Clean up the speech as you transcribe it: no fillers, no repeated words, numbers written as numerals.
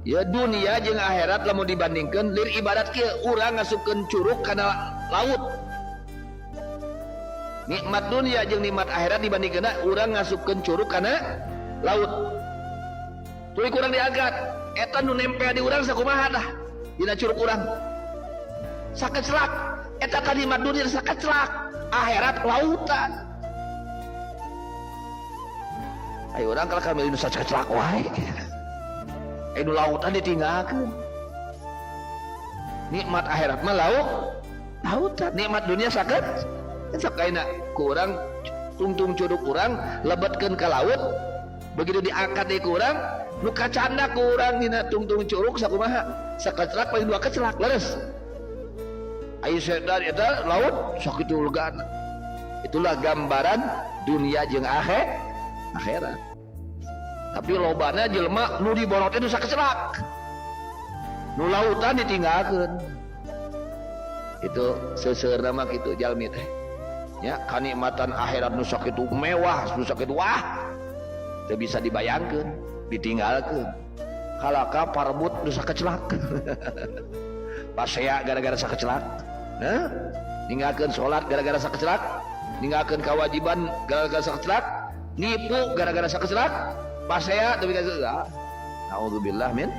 Ya, dunia jeung akhirat lamun dibandingkeun lir ibarat kieu, urang ngasupkeun curug kana laut. Nikmat dunia jeung nikmat akhirat dibandingkeun urang ngasupkeun curug kana laut. Tuluy kurang diangkat, eta nu nempel di urang sakumaha tah dina curug urang? Sakeclak. Eta kan nikmat dunia sakeclak, akhirat lautan. Ayo urang kalau kami nu sakeclak wae. Nu lautan ditinggalkeun. Nikmat akhirat mah lautan, nikmat dunia saket. Sok kaina ku urang tungtung curug urang lebetkeun ka laut, begitu diangkat deui ku urang, nu kacanda ku urang dina tungtung curug sakumaha? Sakeclak paling dua keclak, leres. Ayo setan eta laut sakitu legana. Itulah gambaran dunia jeung akhirat. Tapi lobana jelema nu diborot itu sakecelak, nu lautan ditinggalkeun. Itu seuseurna mah kitu jalmi teh. Ya, kanikmatan akhirat nu sakitu mewah, nu sakitu wah, teu bisa dibayangkeun, ditinggalkeun. Kalaka parebut nu sakecelak. Pasea gara-gara sakecelak. Hah? Ninggalkeun salat gara-gara sakecelak, ninggalkeun kewajiban gara-gara sakecelak, nipu gara-gara sakecelak, pasea tapi ka. Naudzubillah min.